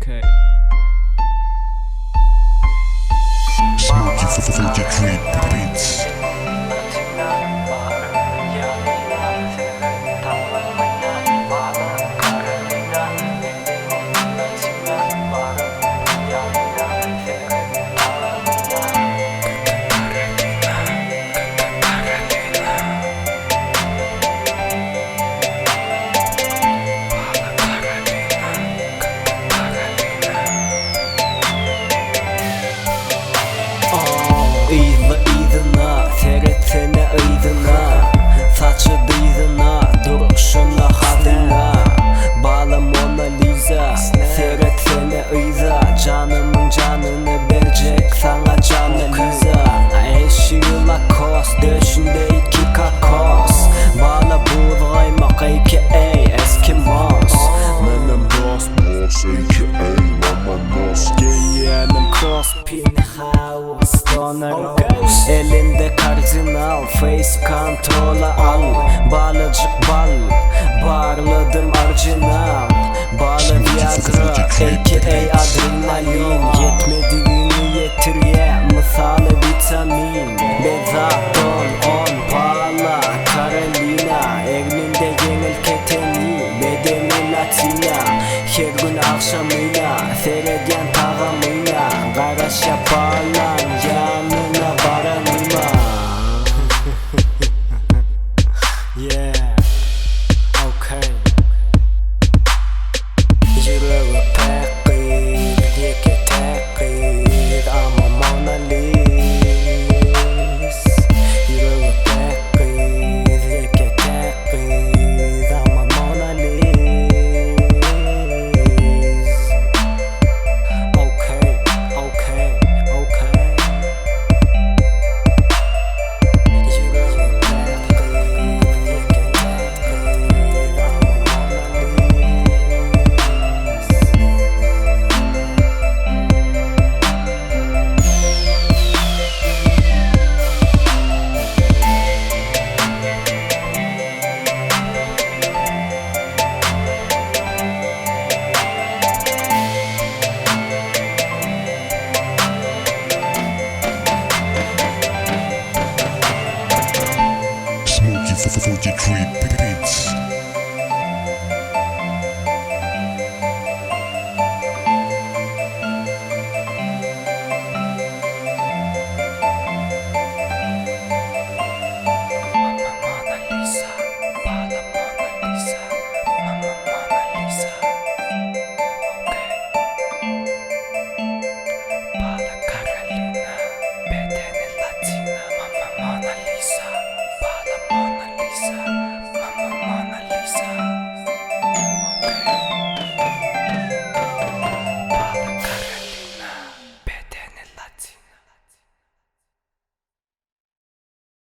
Okay. Smokey 43 Beats. Yzly yzyna, seretsene yzyna Saçy dyzyna, durşuna hazyna Bala Mona Lisa, seretsene yza Janymyň janyny berjek saňa jana Liza Eşigi Lacoste, döşünde iki kokos Bala buz gaýmak aka Eskimos Menem boss, Boss aka Mama Nos. Geýýänim cross Penthouse Stoner Rose Elinde kardinal Face kontrola al Balajyk bal Barladym orijinal Bala Viagra aka adrenalin Ýetmedigini ýetirýä Mysaly vitamin Mezadon on Bala Karolina Egninde ýeňil keteni Bedeni latina Her gün agşamyna Seredýän tagamyna Garaşýa balan ýanyna baranyma Yeah Okay Ýüregi päk gyz, ýeke täk gyz Ama Mona Lis Ýüregi päk gyz, ýeke täk gyz Ama Mona Lis Okay, okay, okay Ýüregi päk gyz, ýeke täk gyz Ama Mona Lis Smokey 43 Beats. Mama Mona Lisa, Bala Mona Lisa, Mama Mona Lisa. Okay. Bala Carolina, bedeni Latina, Mama Mona Lisa, Bala Mona Lisa, Mama Mona Lisa.